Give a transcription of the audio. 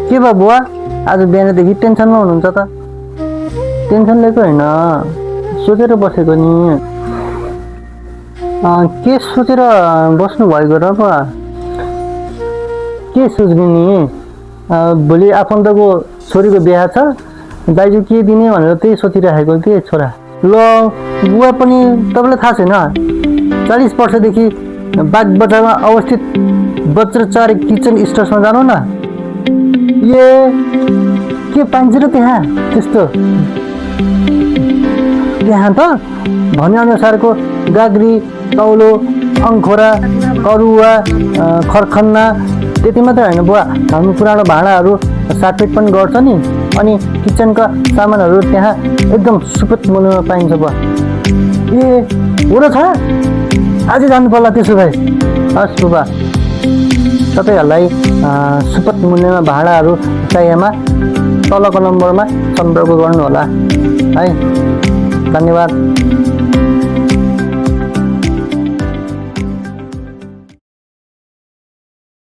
के भयो बुवा आज बिहानदेखि टेन्सनमा हुनुहुन्छ त? टेन्सन लिएको होइन, सोचेर बसेको नि। के सोचेर बस्नु भएको र बुवा? के सोच्ने नि? भोलि आफन्तको छोरीको बिहा छ, दाइजो के दिने भनेर त्यही सोचिराखेको के छोरा। ल बुवा पनि तपाईँलाई थाहा छैन, 40 वर्षदेखि बाग बजारमा अवस्थित वज्रचारी किचन स्टोर्समा जानु न। ए के पाइन्छ र त्यहाँ त्यस्तो? त्यहाँ त भनेअनुसारको गाग्री, तौलो, अङ्खोरा, करुवा, खरखन्ना त्यति मात्रै होइन बुवा, हामी पुरानो भाँडाहरू साटपिट पनि गर्छ नि। अनि किचनका सामानहरू त्यहाँ एकदम सुपथ मूल्यमा पाइन्छ बुवा। ए हो र छ? आजै जानु पर्ला त्यसो भए। हस् बुबा, तपाईँहरूलाई सुपथ मूल्यमा भाँडाहरू चाहिएमा तलको नम्बरमा सम्पर्क गर्नुहोला है। धन्यवाद।